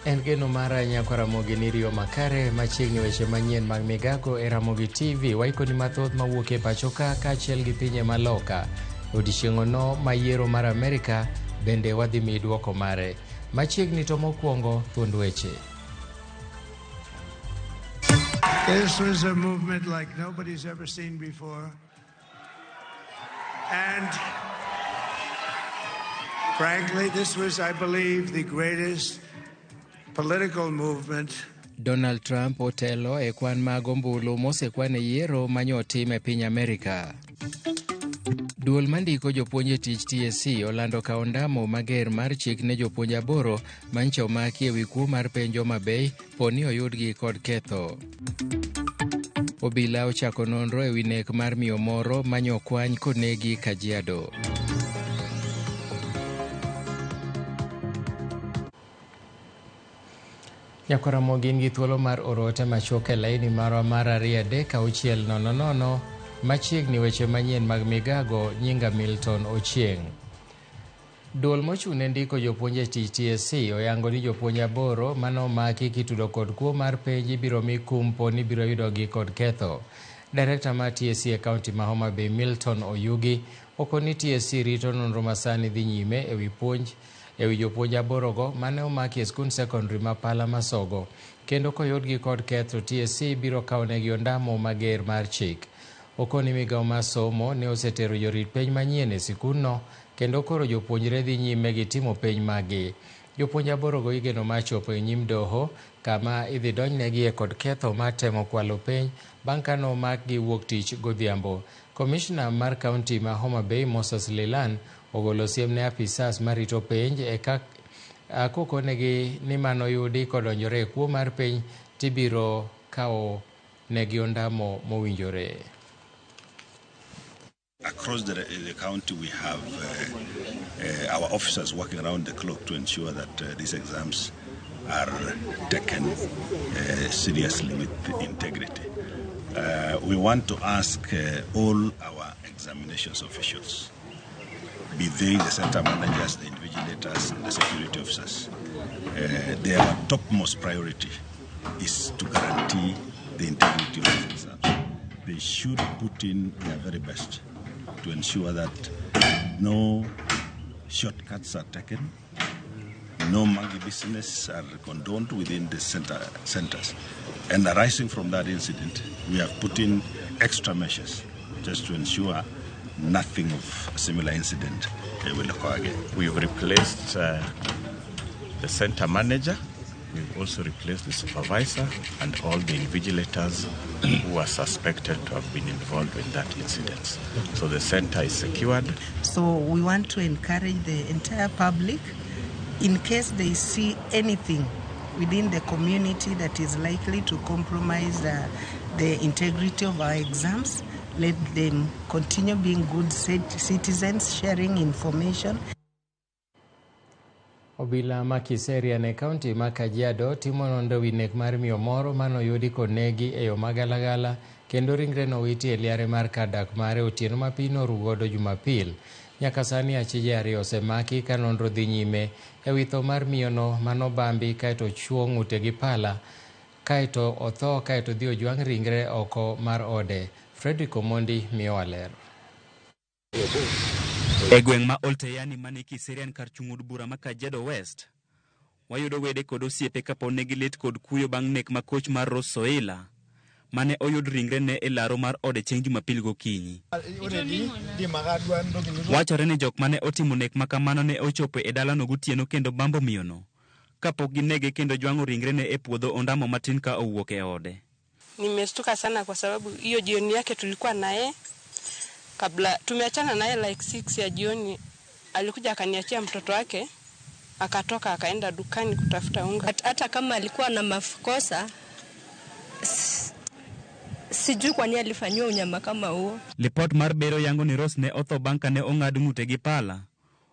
En geno mara nyakwa Ramogi ni riyo makare machiegni weche manyien mag Migago e Ramogi TV. Waikoni mathoth mawuok e pacho ka kaachiel gi pinje maloka. Odiechieng'ono ma yiero mar Amerika bende wadhi miyi duoko mare. Machiegni to mokwongo thuond weche. This was a movement like nobody's ever seen before. And frankly, this was, I believe, the greatest political movement. Donald Trump otelo e kwan mag ombulu mosekwan e yiero manyotim e piny Amerika. Duol mandiko jopuonj e tich TSC olando kawo ondamo mager mar chik ne jopuonj 8 manyicha omaki ewi kuo mar penj Homa Bay po ni oyudgi kod ketho. Obila ochako nonro ewi nek mar miyo moro manyokwany konegi Kajiado. Nyakwa Ramogi in gi thuolo mar oro ote machuok e laini marwa mar 2 3 6 0 0 machiegni weche manyien mag Migago. Nyinga Milton Ochieng'. Duol mochung' ne ndiko jopuonj e tich TSC oyango ni jopuonj 8 manomaki kitudo kod kuo mar penj ibiro mi kum po ni ibiro yudogi kod ketho. Direkta mar TSC e kaunti ma Homa Bay Milton Oyugi okoni TSC rito nonro masani dhi nyime ewi puonj ewi jopuonj 8 go mane omaki e skund sekondari ma Pala Masogo kendo koyudgi kod ketho TSC biro kawonegi ondamo mager mar chik. Okoni migawo mar somo ne osetero jorit penj manyien e sikundno kendo koro jopuonjre dhi nyime gi timo penj maggi. Jopuonj 8 go igeno mar chopo e nyim doho kama idhi donjnegie kod ketho mar temo kwalo penj bang' ka nomakgi wuok tich godhiambo. Komishna mar kaunti ma Homa Bay Moses Lilan ogolo siem ne apisas marito penj e kokonegi ni manoyudi kodonjore e kuo mar penj tibiro kawo negi ondamo mowinjore. Across the county, we have our officers working around the clock to ensure that these exams are taken seriously with integrity. We want to ask all our examinations officials, be they the center managers, the invigilators, and the security officers, their topmost priority is to guarantee the integrity of these exams. They should put in their very best to ensure that no shortcuts are taken, no monkey business are condoned within the centers. And arising from that incident, we have put in extra measures just to ensure nothing of a similar incident will occur again. We've replaced the center manager. We've also replaced the supervisor and all the invigilators who are suspected to have been involved in that incident. So the center is secured. So we want to encourage the entire public, in case they see anything within the community that is likely to compromise the integrity of our exams, let them continue being good citizens, sharing information. Obila ma Kiserian e kaunti ma Kajiado timo nonro ewi nek mar miyo moro manoyudi konegi e yo magalagala kendo ringre nowiti e liare mar kar dak mare otieno ma piny noru godo Jumapil. Nyaka sani achije 2 osemaki ka nonro dhi nyime ewi tho mar miyono manobambi kaeto ochuo ng'ute gi pala kaeto otho kaeto dhi ojwang' ringre oko mar ode. Fredrick Omondi miyowa ler. E gweng' ma Olteyani mani Kiserian kar chung' od bura ma Kajiado West, wayudo wede kod osiepe kapo negi lit kod kuyo bang' nek ma koch mar Rose Soila mane oyud ringrene e laro mar ode chieng' Jumapil gokinyi. Wachore ni jok mane otimo nek ma kamano ne ochopo e dalano gotieno kendo bambo miyono kapok ginege kendo jwang'o ringrene e puodho ondamo matin ka owuok e ode. Nimestuka sana kwa sababu hiyo jioni yake tulikuwa naye, kabla tumeachana naye like 6 ya jioni, alikuja akaniachia mtoto wake, akatoka akaenda dukani kutafuta unga. Hata kama alikuwa na makosa, sijui kwa nini alifanyiwa unyama kama huo. Lipot mar bero yango ni Rose ne otho bang' kane ong'ad ng'ute gi pala,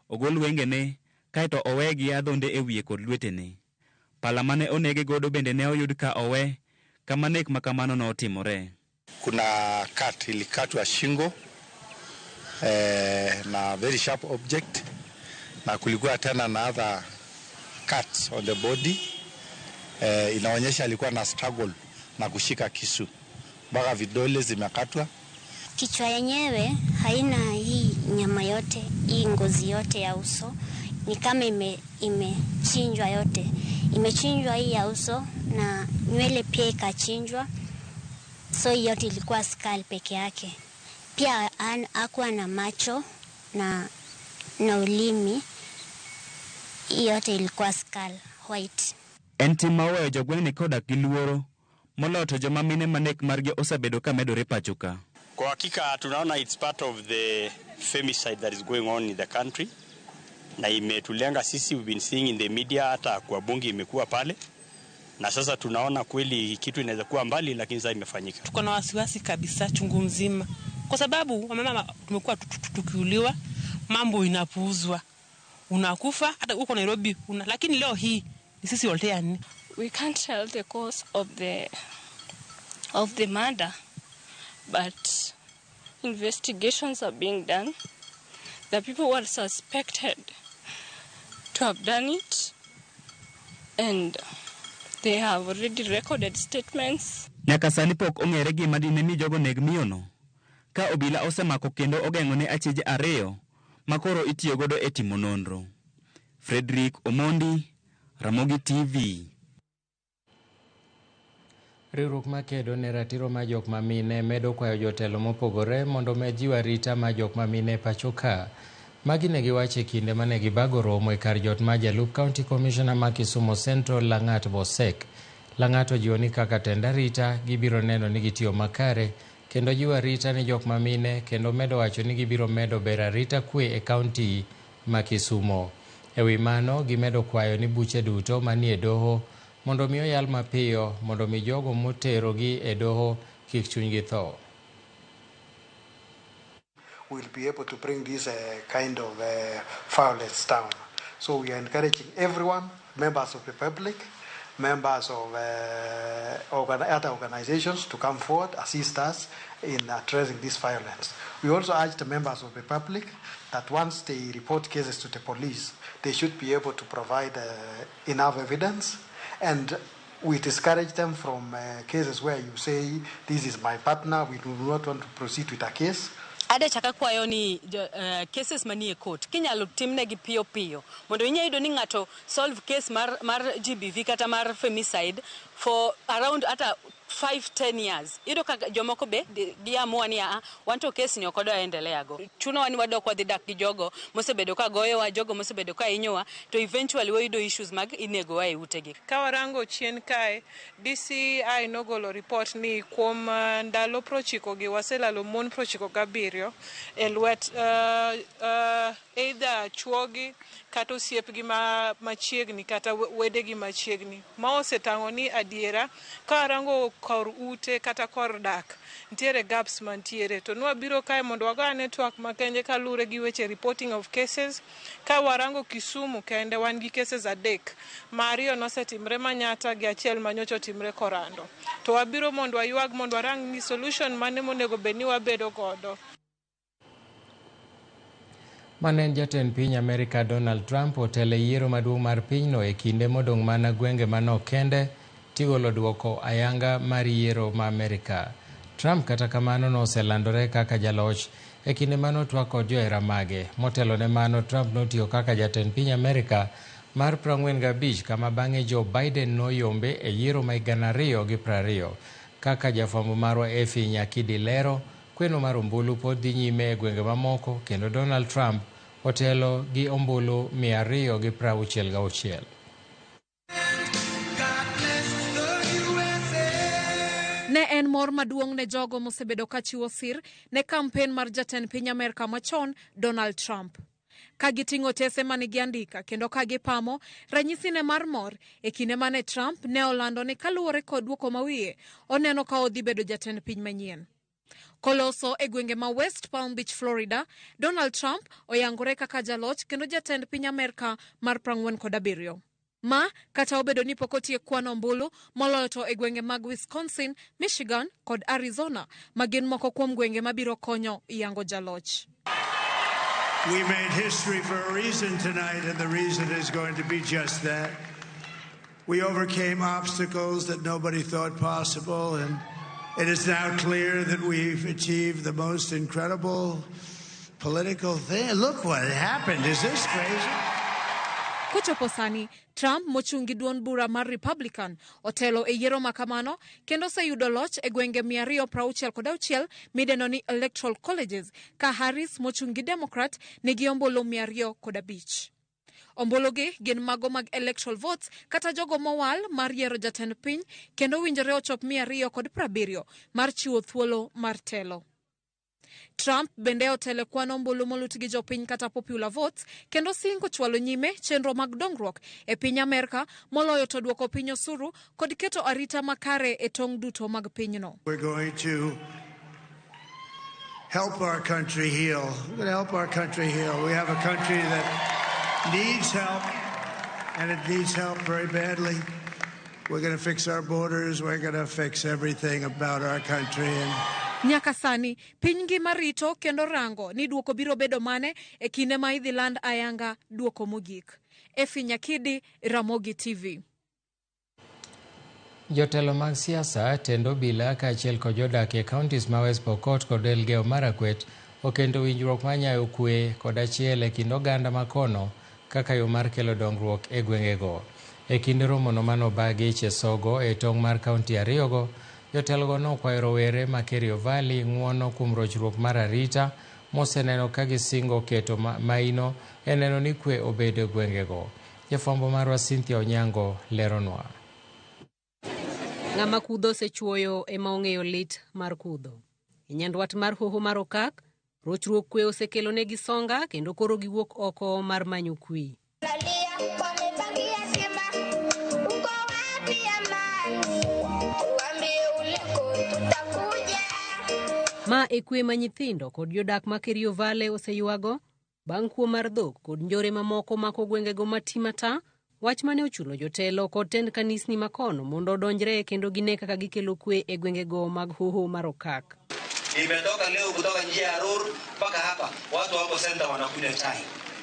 ogol wengene, kaeto owe gi adhonde e wiye kod lwetene. Pala mane onege godo bende ne oyud ka owe kama nek ma kamano notimore. Kuna cut ilikatwa shingo na very sharp object, na kulikuwa tena na other cuts on the body. Inaonyesha alikuwa na struggle na kushika kisu mpaka vidole zimekatwa. Kichwa yenyewe haina hii nyama yote, hii ngozi yote ya uso ni kama imechinjwa yote. Imechinjwa hii ya uso na nywele pia ikachinjwa. So hii yote ilikuwa skull peke yake. Pia hakuwa na macho na ulimi. Hii yote ilikuwa skull white. En tim ma oweyo jogweng'ni kodak gi luoro moloyo to joma mine ma nek margi osebedo ka medore pacho ka. Kwa hakika tunaona it's part of the femicide that is going on in the country, na imetulenga sisi. We've been seeing in the media, hata kwa bunge imekuwa pale, na sasa tunaona kweli kitu inaweza kuwa mbali, lakini sasa imefanyika. Tuko na wasiwasi kabisa chungu mzima, kwa sababu wamama tumekuwa tukiuliwa, mambo inapuuzwa, unakufa hata huko Nairobi una, lakini leo hii ni sisi wote yani. We can't tell the cause of the murder, but investigations are being done. The people who are suspected to have done it, and they have already recorded statements. Nyaka sani pok ong'ere gima dine mi jogo neg miyono, ka obila osemako kendo ogeng'o ne achije ariyo ma koro itiyo godo e timo nonro. Frederick Omondi, Ramogi TV. Riwruok makedo ne ratiro mar jok mamine medo kwayo jotelo mopogore mondo omed jiwo arita mar jok mamine e pacho ka. Magi ne giwacho e kinde mane gibago romo e kar jot mar jalup County Commissioner ma Kisumu Central Lang'at Bosek. Lang'at ojiwo ni kaka tend arita gibiro neno ni gitiyo makare kendo jiwo arita ne jok mamine kendo medo wacho ni gibiro medo bero arita kwe e kaunti ma Kisumu. E wi mano, gimedo kwayo ni buche duto manie doho mondo mi oyal mapiyo mondo mi jogo moterogi e doho kik chunygi tho. We'll be able to bring this kind of violence down. So we are encouraging everyone, members of the public, members of other organizations to come forward, assist us in addressing this violence. We also urge the members of the public that once they report cases to the police, they should be able to provide enough evidence, and we discourage them from cases where you say, this is my partner, we do not want to proceed with a case. Ade chaka kwayo ni cases manie court kinyalo timnegi piyo piyo mondo inya yudo ni ng'ato solve case mar GBV kata mar femicide for around hata 5-10 years. Iyudo ka jomoko be giamua ni aa wanto case ni ok odwa endelea go. Chunowa ni wadok wadhi dak gi jogo mosebedo ka goyowa, jogo mosebedo ka hinyowa, to eventually wayudo issues mag inegowa e utegi. Ka warango chien kae, DCI nogolo report ni kuom ndalo 90 gi waselalo mon 97 e lwet either chuogi kata osiepgi machiegni kata wedegi machiegni. Ma osetang'o ni adiera ka warango kor ute kata kor dak nitiere gaps mantiere, to nwabiro kae mondo wago ane twak makende kalure gi weche reporting of cases. Ka warango Kisumu kende wan gi cases 3, ma 2 nosetimre Manyata gi 1 manyocha otimre Korando. To wabiro mondo waywag mondo warang ni solution mane monego bed ni wabedo godo. Mane en jatend piny Amerika Donald Trump otelo e yiero maduong' mar pinyno e kinde modong' mana gwenge manok kende tigolo duoko ayanga mar yiero ma Amerika. Trump kata kamano noselandore kaka jaloch e kinde mane otwak kod johera mage. Motelo ne mano, Trump notiyo kaka jatend piny Amerika mar 45 kama bang'e Joe Biden noyombe e yiero ma 2020. Kaka jafwambo marwa Effie Nyakidi lero, kweno mar ombulu pod dhi nyime e gwenge mamoko kendo Donald Trump otelo gi ombulu 266. Ne en mor maduong' ne jogo mosebedo ka chiwo sir ne kampen mar jatend piny Amerka machon Donald Trump. Ka giting'o otese mane giandika kendo ka gipamo ranyisi ne mar mor e kinde mane Trump ne olando ni kaluwore kod duoko mawiye oneno ka odhi bedo jatend piny manyien. Koloso e gwenge ma West Palm Beach, Florida, Donald Trump oyangore kaka jaloch kendo jatend piny Amerka mar 47. Ma kata obedo ni pok otiek kwano ombulu moloyo to e gwenge mag Wisconsin, Michigan kod Arizona ma gin moko kuom gwenge mabiro konyo yango jaloch. We made history for a reason tonight, and the reason is going to be just that. We overcame obstacles that nobody thought possible, and it is now clear that we've achieved the most incredible political thing. Look what happened. Is this crazy? Kochopo sani, Trump mochung' gi duond bura mar Republican otelo e yiero ma kamano kendo oseyudo loch e gwenge 266 midendo ni Electoral Colleges ka Harris mochung' gi Democrat nigi ombulu 205. Ombulugi gin mago mag electoral votes kata jogo mowal mar yiero jatend piny kendo owinjore ochop 270 mar chiwo thuolo mar telo. Trump bende otelo e kwan ombulu molut gi jopiny kata popular votes kendo singo chwalo nyime chenro mag dongruok e piny Amerka moloyo to duoko piny osuru kod keto arita makare e tong' duto mag pinyno. We're going to help our country heal. We're going to help our country heal. We have a country that needs help, and it needs help very badly. We're going to fix our borders. We're going to fix everything about our country. And Nyaka sani, piny ngima rito kendo rango ni duoko biro bedo mane e kinde ma idhi land ayanga duoko mogik. Effie Nyakidi, Ramogi TV. Jotelo mag siasa, tend obila kaachiel kod jodak e counties ma West Pokot kod Elgeyo Marakwet okendo winjruok mar nyayo kwe kod achiel e kind oganda makono kaka yo mar kelo dongruok e gwengego. E kinde romono manobagi Chesogo e tong' mar kaunti ariyogo, jotelogo nokwayo rowere ma Kerio Valley ng'uono kuom rochruok mar arita moseneno ka gisingo keto maino e neno ni kwe obedo e gwengego. Jafwambo marwa Cynthia Onyango leronwa. Ng'ama kudho osechuoyo ema ong'eyo lit mar kudho. E nyandwat mar hoho mar Okak, rochruok kwe osekelo negi songa kendo koro giwuok oko mar manyo kwe. Ma e kwe ma nyithindo kod jodak ma Kerio Valley oseywago bang' kuo mar dhok kod njore mamoko mako gwengego mati mata, wach mane ochuno jotelo kod tend kanisni makono mondo odonjre kendo gine kaka gikelo kwe e gwengego mag hoho mar Okak. Nimetoka leo kutoka njia ya Ror mpaka hapa, watu wako center wanakunywa chai.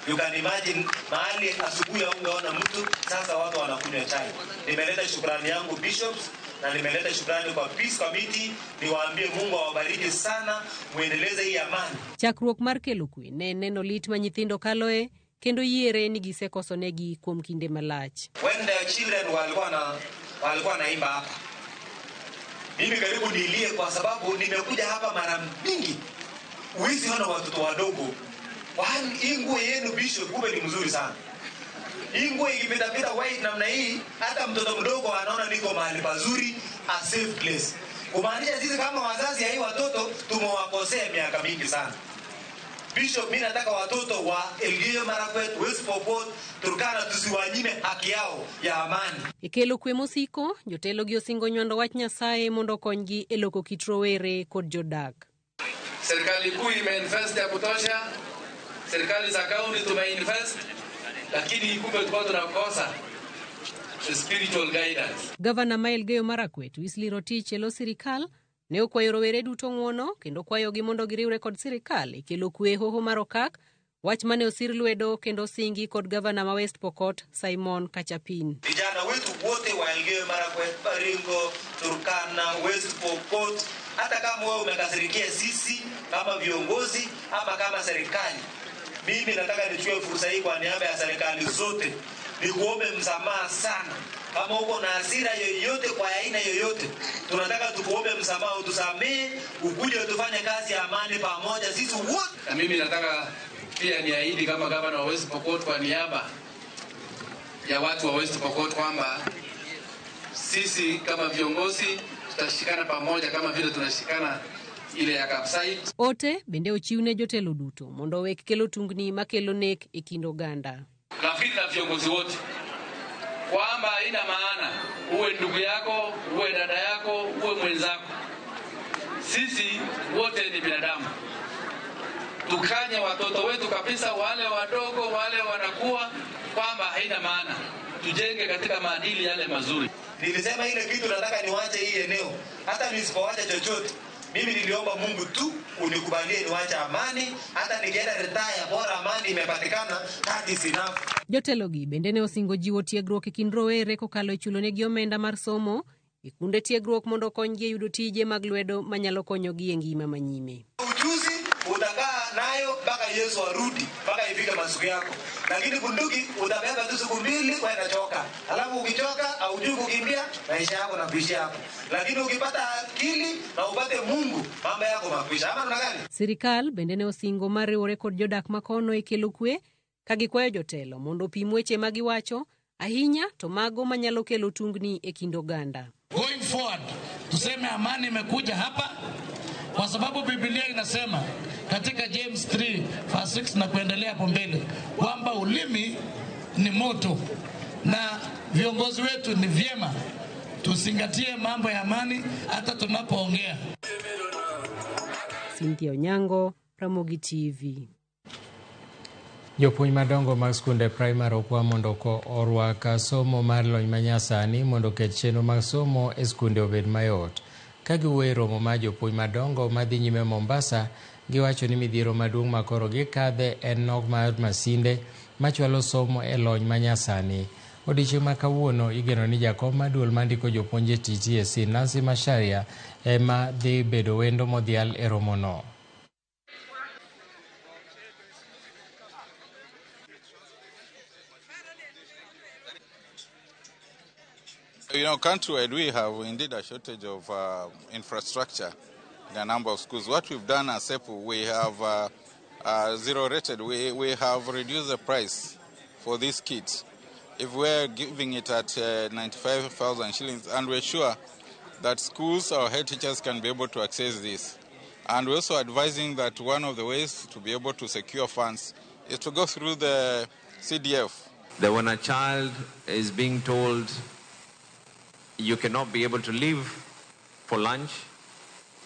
You can imagine mahali asubuhi haungeona mtu, sasa watu wanakunywa chai. Nimeleta shukrani yangu bishops na nimeleta shukrani kwa peace committee, niwaambie Mungu awabariki sana, muendeleze hii amani. Chakruok mar kelo kwe ne neno lit ma nyithindo kaloe kendo yiere ni gisekosonegi kuom kinde malach. When the children walikuwa naimba hapa, mimi karibu nilie kwa sababu nimekuja hapa mara mingi. Huwezi ona watoto wadogo. Hii nguo yenu bishop kumbe ni mzuri sana. Hii nguo ikipita-pita white namna hii, hata mtoto mdogo anaona niko mahali pazuri, a safe place. Kumaanisha sisi kama wazazi ya hii watoto tumewakosea miaka mingi sana. Bishop, mimi nataka watoto wa Elgeyo Marakwet, West Pokot, Turkana tusiwanyime haki yao ya amani. E kelo kwe mosiko, jotelo gi osingo nywando wach Nyasaye mondo okonygi e loko kit rowere kod jodak. Serikali kuu imeinvest ya kutosha, serikali za kaunti tumeinvest, lakini kumbe tulikuwa tunakosa spiritual guidance. Gavana ma Elgeyo Marakwet, Wesley Rotich e lo sirikal ne okwayo rowere duto ng'uono kendo kwayogi mondo giriwre kod sirikal e kelo kwe e hoho mar Okak, wach mane osir lwedo kendo osingi kod gavana ma West Pokot Simon Kachapin. Vijana wetu wote wa Elgeyo Marakwet, Baringo, Turkana, West Pokot, hata kama wewe umekasirikia sisi kama viongozi ama kama serikali, mimi nataka nichukue fursa hii kwa niaba ya serikali zote nikuombe msamaha sana. Kama uko na hasira yoyote kwa aina yoyote, tunataka tukuombe msamaha, utusamee, ukuje tufanye kazi ya amani pamoja sisi wote. Na mimi nataka pia niahidi kama gavana wa West Pokot kwa niaba ya watu wa West Pokot kwamba sisi kama viongozi tutashikana pamoja kama vile tunashikana ile ya Kapsait. Ote bende ochiwne jotelo duto mondo owek kelo tungni makelo nek e kind oganda. Nafikiri na viongozi wote kwamba haina maana uwe ndugu yako, uwe dada yako, uwe mwenzako. Sisi wote ni binadamu. Tukanye watoto wetu kabisa, wale wadogo, wale wanakuwa, kwamba haina maana. Tujenge katika maadili yale mazuri. Nilisema ile kitu nataka niwache hii eneo. Hata nisipowacha chochote, Mimi niliomba Mungu tu unikubalie niwache amani, hata nikienda retire, bora amani imepatikana, that is enough. Jotelogi bende ne osingo jiwo tiegruok e kind rowere kokalo e chulonegi omenda mar somo e kuonde tiegruok mondo okonygi e yudo tije mag lwedo manyalo konyogi e ngima manyime. Ujuzi utakaa nayo mpaka Yesu arudi, mpaka ifike masiku yako. Lakini bunduki utabeba tu siku mbili wewe alafu ukichoka haujui kukimbia, maisha yako na kuishia hapo. Lakini ukipata akili na upate Mungu, mambo yako makwisha. Ama namna gani? Sirikal bende ne osingo mar riwore kod jodak makono e kelo kwe ka gikwayo jotelo mondo opim weche ma giwacho ahinya to mago manyalo kelo tungni e kind oganda. Going forward, tuseme amani imekuja hapa kwa sababu Biblia inasema katika James 3 verse 6 na kuendelea hapo mbele kwamba ulimi ni moto, na viongozi wetu ni vyema tuzingatie mambo ya amani hata tunapoongea. Cynthia Onyango, Ramogi TV. Jopuonj madongo mag skunde primary okwa mondo orwak somo mar lony manyasani mondo oket chenro mag somo e skunde obed mayot. Ka giwuoyo e romo mar jopuonj madongo madhi nyime Mombasa, giwacho ni midhiero maduong' ma koro gikadhe en nok mar masinde machwalo somo e lony manyasani. Odiechieng' ma kawuono igeno ni jakom mar duol mandiko jopuonj e TSC Nancy Macharia ema dhi bedo wendo modhial e romono. You know, countrywide we have indeed a shortage of infrastructure in a number of schools. What we've done as SEPU, we have zero rated. We have reduced the price for these kits. If we're giving it at 95,000 shillings, and we're sure that schools or head teachers can be able to access this. And we're also advising that one of the ways to be able to secure funds is to go through the CDF. That when a child is being told you cannot be able to leave for lunch,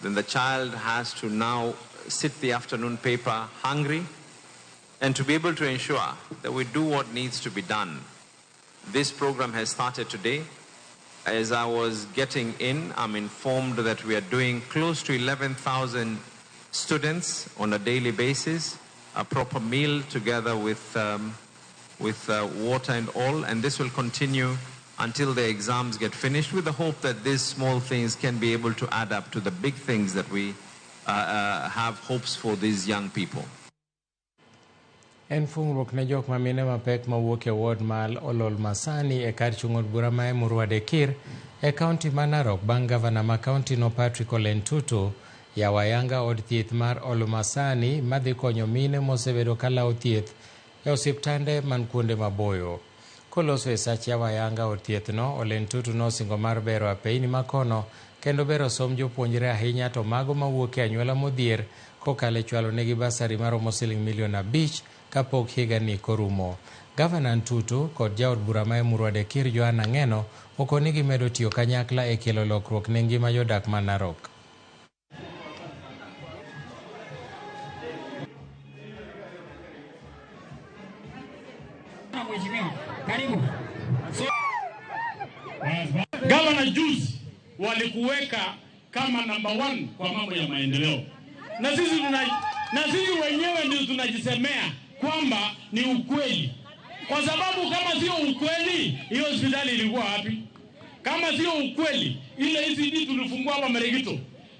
then the child has to now sit the afternoon paper hungry, and to be able to ensure that we do what needs to be done. This program has started today. As I was getting in, I'm informed that we are doing close to 11,000 students on a daily basis, a proper meal together with water and all, and this will continue until the exams get finished, with the hope that these small things can be able to add up to the big things that we have hopes for these young people. En fungruok ne jok ma mine mapek mawuok e ward mar Olol Masani e kar chung' od bura ma Emurua Dikirr e kaunti ma Narok bang' gavana ma kaunti no Patrick Ole Ntutu yawo ayanga od thieth mar Olol Masani madhi konyo mine mosebedo ka lawo thieth e osiptande man kuonde maboyo. Koloso e sach yawo ayanga od thieth no, Ole Ntutu nosingo mar bero apeini makono kendo bero somb jopuonjre ahinya to mago mawuok e anyuola modhier kokalo e chwalo negi basari maromo siling milion 5 kapok higani korumo. Gavana Ntutu kod jaod bura ma Emurua Dikirr Joanna Ng'eno okoni gimedo tiyo kanyakla e kelo lokruok ne ngima jodak ma Narok. Gavana juzi walikuweka kama namba 1 kwa mambo ya maendeleo, na sisi wenyewe ndio tunajisemea kwamba ni ukweli, kwa sababu kama sio ukweli hiyo hospitali ilikuwa wapi? Kama sio ukweli ile ECD tulifungua hapa Meregito,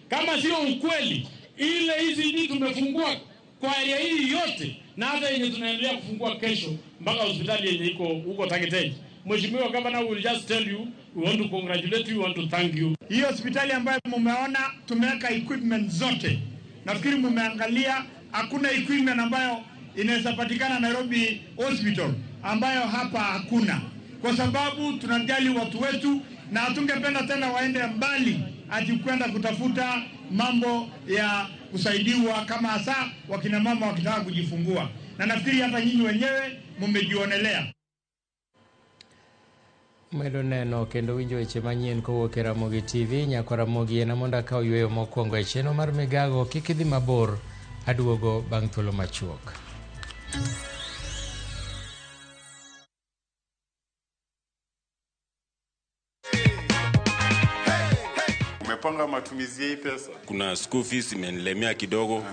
kama sio ukweli ile ECD tumefungua kwa area hii yote, na hata yenye tunaendelea kufungua kesho mpaka hospitali yenye iko huko Tagetei. Mheshimiwa Governor, we will just tell you, we want to congratulate you, we want to thank you. Hiyo hospitali ambayo mumeona tumeweka equipment zote. Nafikiri mumeangalia hakuna equipment ambayo inaweza patikana Nairobi Hospital ambayo hapa hakuna. Kwa sababu tunajali watu wetu na hatungependa tena waende mbali ati kwenda kutafuta mambo ya kusaidiwa kama hasa wakina mama wakitaka kujifungua. Na nafikiri hata nyinyi wenyewe mmejionelea. Medo neno kendo winjo weche manyien kowuok e Ramogi TV. Nyako Ramogi ena mondo akaw yueyo mokwongo e chenro mar migago. Kik idhi mabor, aduogo bang' thuolo machuok. Umepanga matumizi ya hii pesa? Kuna school fees imenilemea kidogo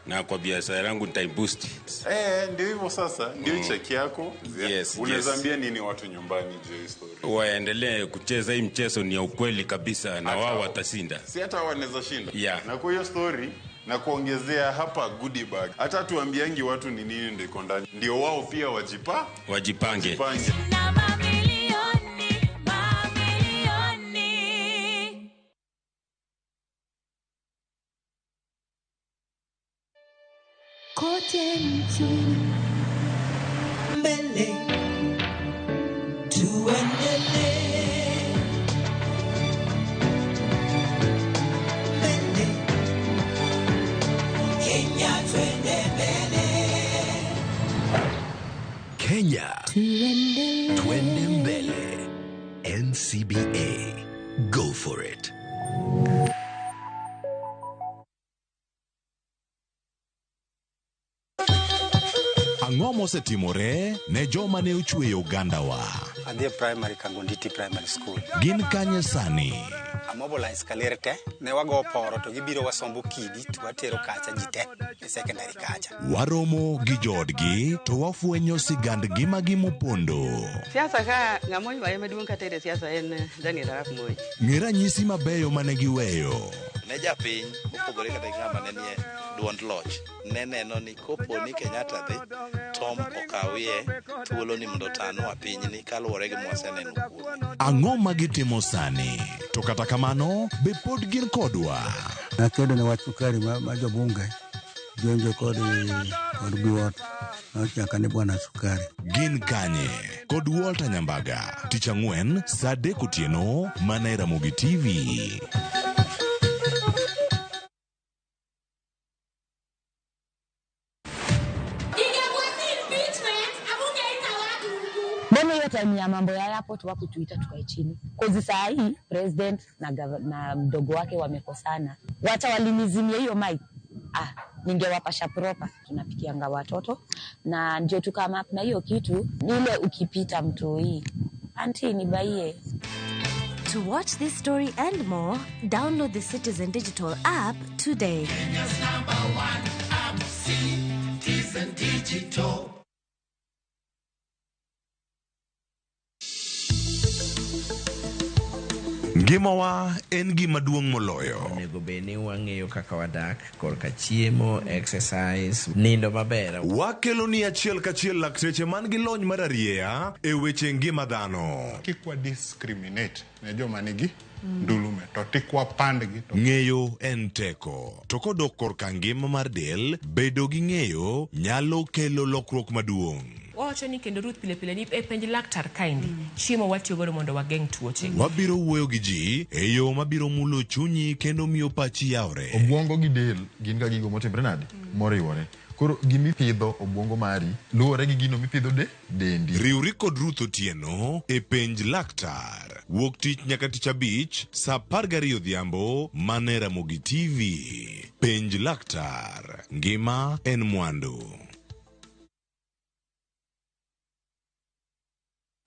na kwa biashara yangu nitaiboost. Eh, ndio hivyo sasa, ndio cheki yako. Yes, Unaweza yes. ambia nini watu nyumbani juu ya hii story? Waendelee kucheza hii mchezo, ni ya ukweli kabisa na wao watashinda. Si hata wanaweza shinda. Yeah. Na kwa hiyo story na kuongezea hapa goodie bag. Hata tuambiangi watu ni nini ndio iko ndani. Ndio wao pia wajipa Wajipange. wajipange. Na mamilioni, mamilioni. Kote nchini mbele tuendelee mbele Kenya twende mbele Kenya Twende Mbele. NCBA. Go for it. Ang'o mosetimore ne joma ne ochweyo ogandawa? Adhi e primary Kangonditi Primary School. Gin kanye sani? Amobilize kaler te, ne wago poro to gibiro wasombo kidi to watero kacha ji te e secondary kacha. Waromo gi joodgi to wafwenyo sigand ngimagi mopondo. Siasa ka ng'ama oywaye maduong' kata e siasa en Daniel Arap Moi. Ng'e ranyisi mabeyo mane giweyo. Ne japiny mopogore kata gi ng'ama ne nie duond loch ne neno ni kopo ni Kenyatta dhi Tom okawie thuolo ni mondo otanwa pinyni kaluwore gi mwaseneno kuome. Ang'o ma gitimo sani? To kata kamano, be pod gin kodwa? Nakedo ne wach sukari ma, ma jobunge jonjo kod kod biwot nochaka ni bwana sukari. Gin kanye? Kod Walter Nyambaga. Tich ang'wen, saa adek otieno, mana e Ramogi TV. Ingekuwa si impeachment, hamungeita watu huku. Mbona hiyo time ya mambo ya airport wakutuita tukae chini? Kozi saa hii president na, na mdogo wake wamekosana, wacha walinizimia hiyo mic. Ah, ningewapasha proper. Tunapikianga watoto na ndio tukama na hiyo kitu ni ile ukipita mtoi anti nibaie. To watch this story and more, download the Citizen Digital app today. Kenya's number one app, Citizen Digital. Ngimawa en gima duong' moloyo. Onego bed ni wang'eyo kaka wadak korka chiemo, exercise, nindo maber. Wakelo ni achiel kachiel lakteche man gi lony mar arieya e weche ngima dhano. Kik wa discriminate ne joma nigi ndulume to tik wapandgi to Ng'eyo en teko. To kodok korka ngima mar del, bedo gi ng'eyo nyalo kelo lokruok maduong'. Wawacho ni kendo Ruth pile pile ni e penj laktar kaendi chiemo watiyo godo mondo wageng' tuoche. Wabiro wuoyo gi ji e yo mabiro mulo chunyi kendo miyo pachi yawre. Obwongo gi del gin ga gigo motimre nade? Moriwore. Koro gimipidho obwongo mari luwore gi gino mipidho de dendi. Riwri kod Ruth Otieno e penj laktar. Wuok tich nyaka tich abich saa 12 odhiambo mana e Ramogi TV. Penj laktar. Ngima en mwandu.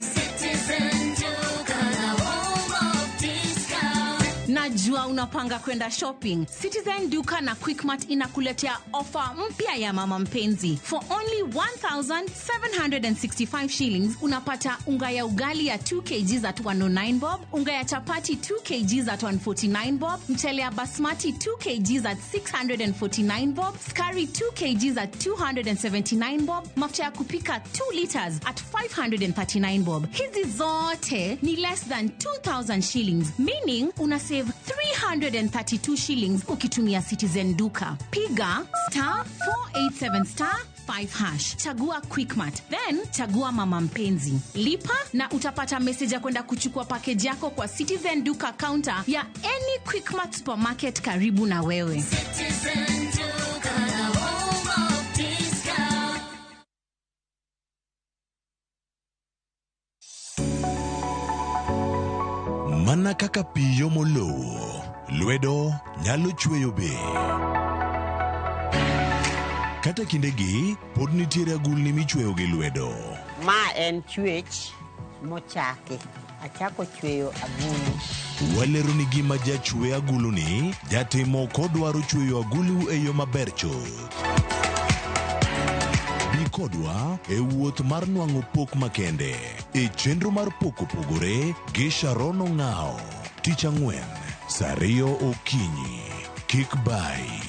Citizen Duka, the home of discount. Najua unapanga kwenda shopping. Citizen Duka na Quickmart inakuletea ofa mpya ya mama mpenzi. For only 1765 shillings unapata unga ya ugali ya 2 kgs at 109 bob, unga ya chapati 2 kgs at 149 bob, mchele ya basmati 2 kgs at 649 bob, skari 2 kgs at 279 bob, mafuta ya kupika 2 liters at 539 bob. Hizi zote ni less than 2000 shillings, meaning una save 332 shillings ukitumia Citizen Duka. Piga star 487 star 5 hash, chagua Quickmart, then chagua mama mpenzi, lipa na utapata message ya kwenda kuchukua package yako kwa Citizen Duka counter ya any Quickmart supermarket karibu na wewe. Citizen Duka, the home of discount. Mana kaka pi yomo lowo, lwedo nyalo chweyo be. Kata kindegi, pod nitiere agulni michweyo gi lwedo. Ma en chwech mochaki. Achako chweyo agulu Waleroni gima jachwe aguluni jatimo kodwaro chweyo agulu e yo maber chuth. Bi kodwa e wuoth mar nwang'o pok makende e chenro mar pok opogore gi Sharon Ong'ao. Tich ang'wen, saa ariyo okinyi. Kik bayi.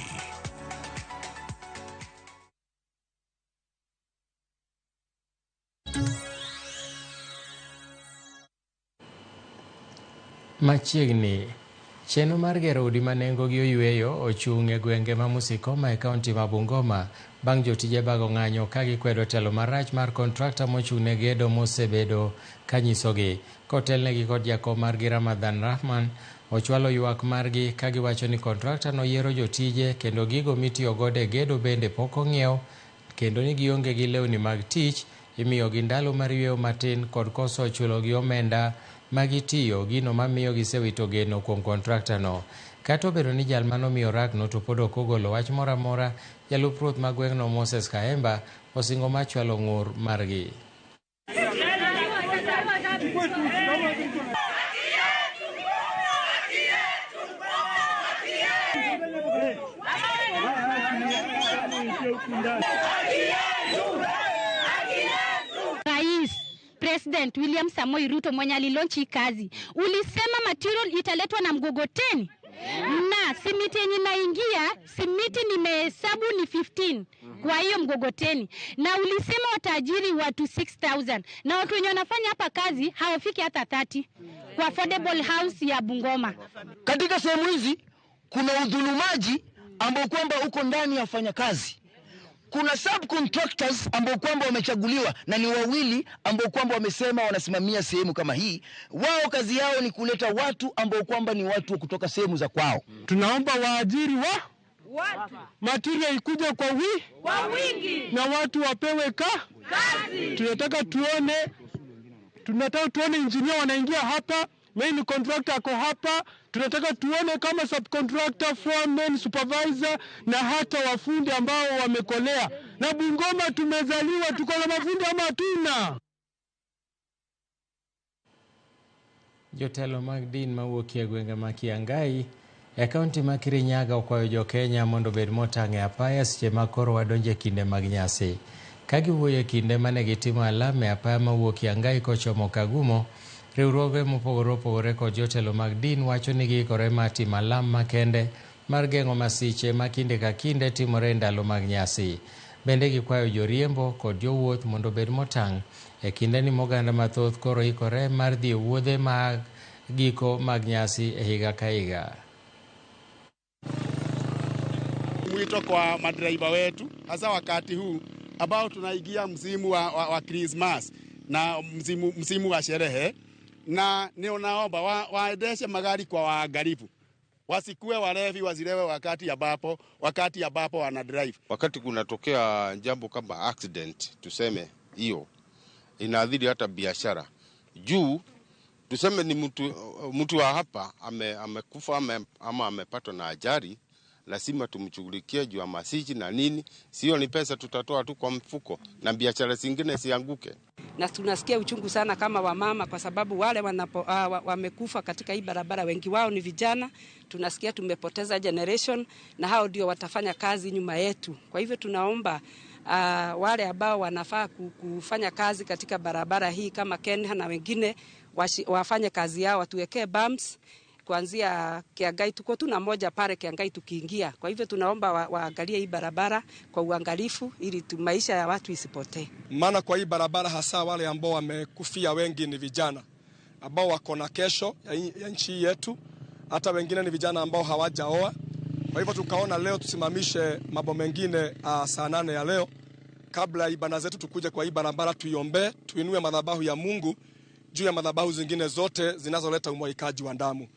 Machiegni, chenro mar gero udi ma nengogi oyweyo ochung' e gwenge ma Musikoma e kaunti ma Bungoma bang' jotije bago ng'anyo ka gikwedo telo marach mar kontrakta mochung' ne gedo mosebedo ka nyisogi. Kotelnegi kod jakom margi Ramadhan Rahman, ochwalo ywak margi ka giwacho ni kontrakta noyiero jotije kendo gigo mitiyo godo e gedo bende pok ong'iew kendo ni gionge gi lewni mag tich, imiyogi ndalo mar yweyo matin kod koso chulogi omenda magitiyo, gino mamiyo gisewito geno kuom kontrakta no. Kata obedo ni jal manomiyo rakno to pod ok ogolo wach moro amora, jalup ruoth ma gweng'no Moses Kaemba osingo mar chwalo ng'ur margi. Rais President William Samoei Ruto mwenye alilaunch hii kazi, ulisema material italetwa na mgogoteni na simiti yenye inaingia, simiti nimehesabu ni 15 kwa hiyo mgogoteni, na ulisema wataajiri watu 6000 na watu wenye wanafanya hapa kazi hawafiki hata 30 kwa affordable house ya Bungoma. Katika sehemu hizi kuna udhulumaji ambao kwamba uko ndani ya wafanyakazi. Kuna subcontractors ambao kwamba wamechaguliwa na ni wawili ambao kwamba wamesema wanasimamia sehemu kama hii. Wao kazi yao ni kuleta watu ambao kwamba ni watu kutoka sehemu za kwao. Tunaomba waajiri wa watu, material ikuje kwa kwa wingi na watu wapewe kazi. Tunataka tuone engineer wanaingia hapa, main contractor ako hapa. Tunataka tuone kama subcontractor, foreman, supervisor na hata wafundi ambao wamekolea. Na Bungoma tumezaliwa tuko na mafundi ama hatuna? Jotelo mag din mawuok e gwenge ma Kiangai e kaunti ma Kirinyaga okwayo jo-Kenya mondo obed motang' e apaya seche ma koro wadonjo e kinde mag nyasi. Ka giwuoyo e kinde mane gitimo alam e apaya mawuok Kiangai kochomo Kagumo, riwruoge mopogore opogore kod jotelo mag din wacho ni giikore mar timo alam makende mar geng'o masiche ma kinde ka kinde timore e ndalo mag nyasi. Bende gikwayo joriembo kod jowuoth mondo obed motang' e kindeni moganda mathoth koro ikore mar dhi e wuodhe mag giko mag nyasi e higa ka higa. Mwito kwa madereva wetu hasa wakati huu ambao tunaingia msimu wa Christmas na msimu wa sherehe, na ninaomba waendeshe magari kwa waangalifu, wasikuwe walevi, wasilewe wakati ambapo wana drive. Wakati kunatokea jambo kama accident, tuseme hiyo inaathiri hata biashara. Juu tuseme ni mtu wa hapa amekufa ama amepatwa na ajali, lazima tumshughulikie juu ya masiji na nini, sio ni pesa tutatoa tu kwa mfuko na biashara zingine sianguke. Na tunasikia uchungu sana kama wamama, kwa sababu wale wamekufa katika hii barabara wengi wao ni vijana. Tunasikia tumepoteza generation na hao ndio watafanya kazi nyuma yetu. Kwa hivyo tunaomba wale ambao wanafaa kufanya kazi katika barabara hii kama Kenya na wengine wafanye kazi yao, watuwekee bumps kuanzia Kiangai. Tuko tuna moja pale Kiangai tukiingia. Kwa hivyo tunaomba waangalie hii barabara kwa uangalifu ili maisha ya watu isipotee. Maana kwa hii barabara hasa wale ambao wamekufia wengi ni vijana ambao wako na kesho ya nchi yetu, hata wengine ni vijana ambao hawajaoa. Kwa hivyo tukaona leo tusimamishe mambo mengine saa 8 ya leo kabla ibada zetu, tukuje kwa hii barabara tuiombe, tuinue madhabahu ya Mungu juu ya madhabahu zingine zote zinazoleta umwagikaji wa damu.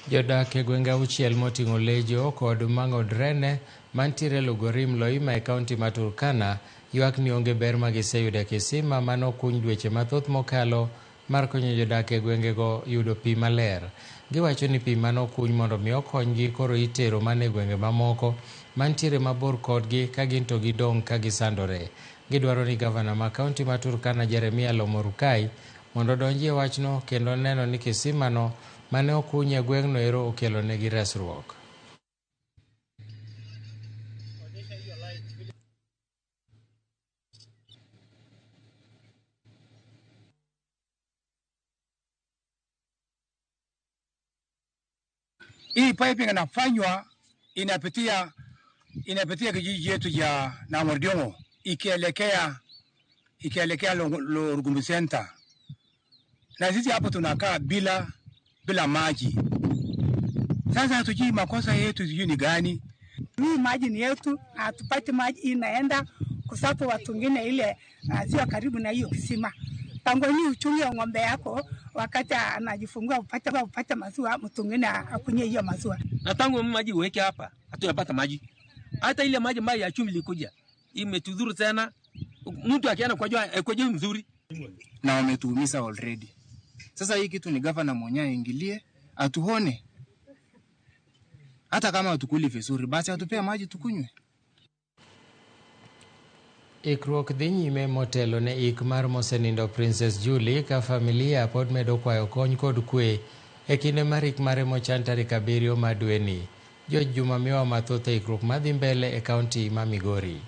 Jodak e gwenge auchiel moting'o Lejo kod Mang'odrene mantiere Lugorim Loima e kaunti ma Turkana ywak ni onge ber ma giseyudo e kisima manokuny dweche mathoth mokalo mar konyo jodak e gwengego yudo pi maler. Giwacho ni pi manokuny mondo mi okonygi koro itero mana e gwenge mamoko mantiere mabor kodgi ka gin to gidong' ka gisandore. Gidwaro ni gavana ma kaunti ma Turkana Jeremia Lomorukai mondo odonjie wachno kendo neno ni kisimano mane okuny e gweng'no ero okelonegi resruok. Hii piping inafanywa inapitia kijiji yetu ya Namordiongo ikielekea Lorugumbi Center, na sisi hapo tunakaa bila maji. Sasa hatujui makosa yetu sijui ni gani. Hii maji ni yetu, hatupati maji, inaenda kusapo watu wengine ile sio karibu na hiyo kisima. Pango hii uchungi wa ng'ombe yako wakati anajifungua upate maziwa, mtu mwingine akunywe hiyo maziwa. Na tangu maji uweke hapa, hatujapata maji. Hata ile maji mbaya ya chumvi ilikuja, imetudhuru sana. Mtu akienda kwa jua mzuri. Na wametuumiza already. Sasa hii kitu ni gavana mwenyewe aingilie, atuone. Hata kama hatukuli vizuri, basi atupee maji tukunywe. Ikruok dhi nyime motelo ne ik mar mosenindo Princess Julie ka familia pod medo kwayo kony kod kwe e kinde mar ik mare mochan tarik 7 mar dweni. George Juma miwa mathoth e ikruok madhi mbele e kaunti ma Migori.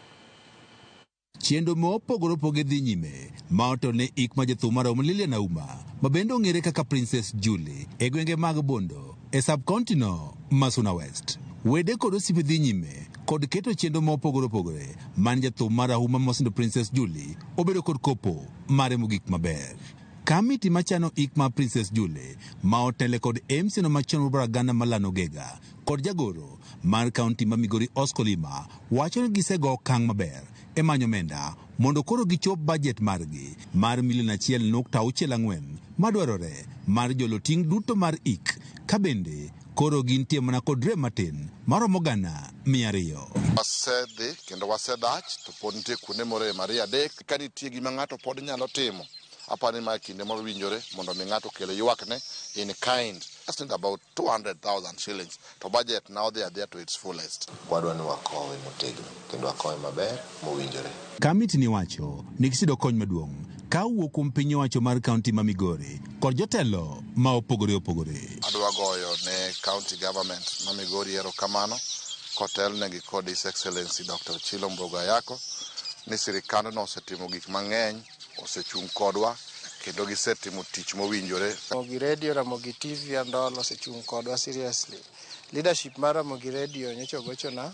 Chenro mopogore opogore dhi nyime ma otelo ne ik ma jathum marahuma Lilian Auma ma bende ong'ere kaka Princess Julie e gwenge mag Bondo e sub-county no ma Suna West. Wede kod osiepe dhi nyime kod keto chenro mopogore opogore man jathum marahuma mosenindo Princess Julie obedo kod kopo mare mogik maber. Kamiti machano ik ma Princess Julie ma otele kod MC no machon Bragana Malano Gega kod jagoro mar kaunti ma Migori Oscar Lima wacho ni gisego okang' maber e manyo omenda mondo koro gichop bajet margi mar milion 1.64 madwarore mar jolo ting' duto mar ik ka bende koro gintie mana kod rem matin maromo 200,000. Wasedhi kendo wasedach to pod nitie kuonde morem 2 3 ka nitie gima ng'ato pod nyalo timo. Apani ma kinde moro winjore mondo mi ng'ato okel ywakne in kind. Just need about 200,000 shillings to budget now they are there to its fullest. Wadwa ni wakowe motegno kendo wakowe maber mowinjore. Kamiti ni wacho ni giseyudo kony maduong' ka owuok kuom piny owacho mar kaunti ma Migori kod jotelo ma opogore opogore. Adwa goyo ne county government ma Migori erokamano kotelnegi kod His Excellency Dr. Chilo Mbogo Ayako ni sirikandno osetimo gik mang'eny, osechung' kodwa kendo gisetimo tich mowinjore. Ramogi Radio, Ramogi TV and all osechung' kodwa seriously. Leadership mar Ramogi Radio nyocha ogochona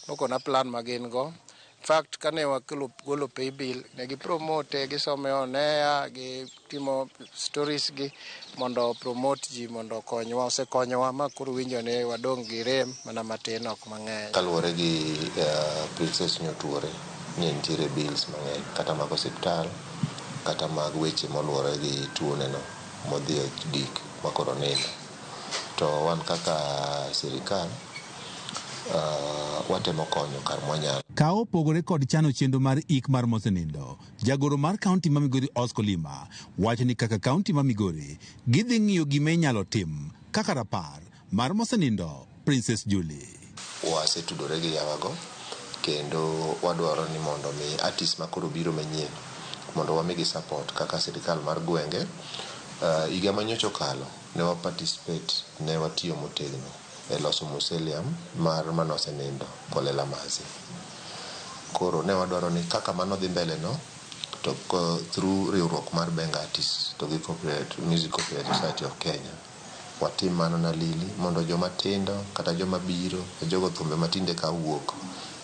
nokona plan ma gin go. In fact, kane wakelo golo pay bill, ne gipromote, gisome on air, gitimo stories gi mondo promote ji mondo okonywa, osekonyowa ma koro winjo ni wadong' gi rem mana matin ok mang'eny. Kaluwore gi Princess nyotuore ni nitiere bills mang'eny kata mag osiptal kata mag weche moluwore gi tuoneno modhi e gik makoro nindo. To wan kaka sirikal watemo konyo kar mwanyalo. Ka opogore kod chano chenro mar ik mar mosenindo, jagoro mar kaunti ma Migori Oscar Lima wacho ni kaka kaunti ma Migori gidhi ng'iyo gima inyalo tim kaka rapar mar mosenindo Princess Julie. Wasetudore gi yawago kendo wadwaro ni mondo mi artist makoro biro manyien mondo wamigi support kaka sirikal mar gwenge. Higa manyocha okalo ne wa participate, ne watiyo motegno e loso mausoleum mar manosenindo Kolela Mazi. Koro ne wadwaro ni kaka mano dhi mbele no to through riwruok mar Benga Artists to gi Music Copyright Society of Kenya watim mano na Lili mondo joma tindo kata joma biro jogo thumbe matinde ka wuok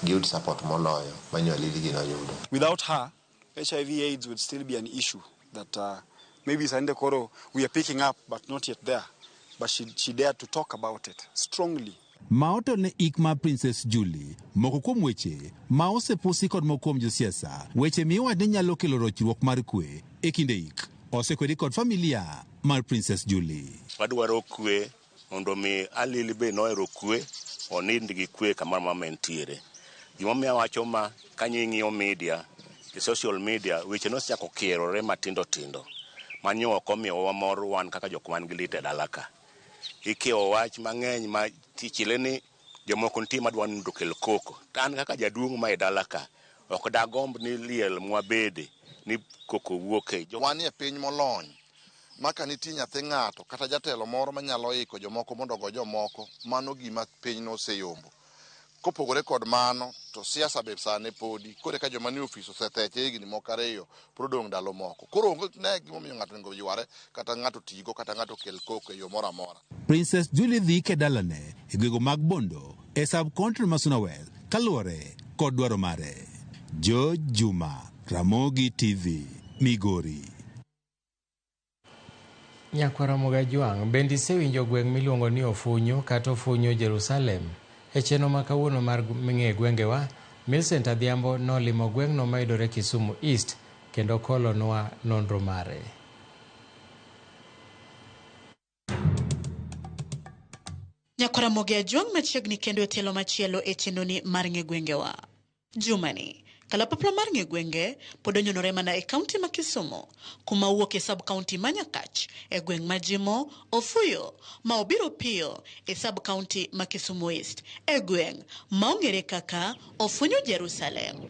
giyud support moloyo manyo Lili gino yudo. Without her, HIV AIDS would still be an issue that maybe Sande Koro we are picking up but not yet there. But she dared to talk about it strongly. Ma otelo ne ik mar Princess Julie, moko kuom weche ma osepusi kod moko kuom josiasa, weche miwacho ni nyalo kelo rochruok mar kwe e kinde ik, osekwedi kod familia mar Princess Julie. Wadwaro kwe mondo mi Alili be nohero kwe, onind gi kwe kamoro ma entiere. Gimomiyo awacho ma kanyo ing'iyo media, e social media, weche nosechako kierore matindo tindo. Manyo ok omiyowa mor wan kaka jok man gi lit e dala ka. Ikiewo wach mang'eny ma tichile ni jomoko nitie madwa ni mondo okel koko. To an kaka jaduong' ma e dala ka, ok dagomb ni liel mwabede ni koko wuoke. Wanie piny molony Ma ka nitie nyathi ng'ato kata jatelo moro manyalo iko jomoko mondo ogo jomoko, mano gima piny noseyombo. Kopogore kod mano, to siasa be sani podi. Koro eka joma nie ofis osetheche higni moko ariyo, pod odong' ndalo moko. Koro onge ne gimomiyo ng'ato onego yware, kata ng'ato tigo, kata ng'ato okel koko e yo moro amora. Princess Julie dhi ike dalane e gwego mag Bondo e sub-county ma Suna West kaluwore kod dwaro mare. George Juma, Ramogi TV, Migori. Nyakwar Ramogi Ajwang', bende isewinjo gweng' miluongo ni Ofunyu kata Ofunyu Jerusalem? E chenro ma kawuono mar ng'e gwengewa, Millicent Adhiambo nolimo gweng'no mayudore Kisumu East kendo kolonwa nonro mare. Nyakwar Ramogi Ajwang' machiegni kendo e tielo machielo e chenroni mar ng'e gwengewa. Jumani, kalapapla mar ng'e gwenge pod onyonore mana e kaunti ma Kisumu, kuma wuok e sub-county ma Nyakach e gweng' ma Jimo, Ofuyo, ma obiro piyo e sub-county ma Kisumu East e gweng' ma ong'ere kaka Ofunyu Jerusalem.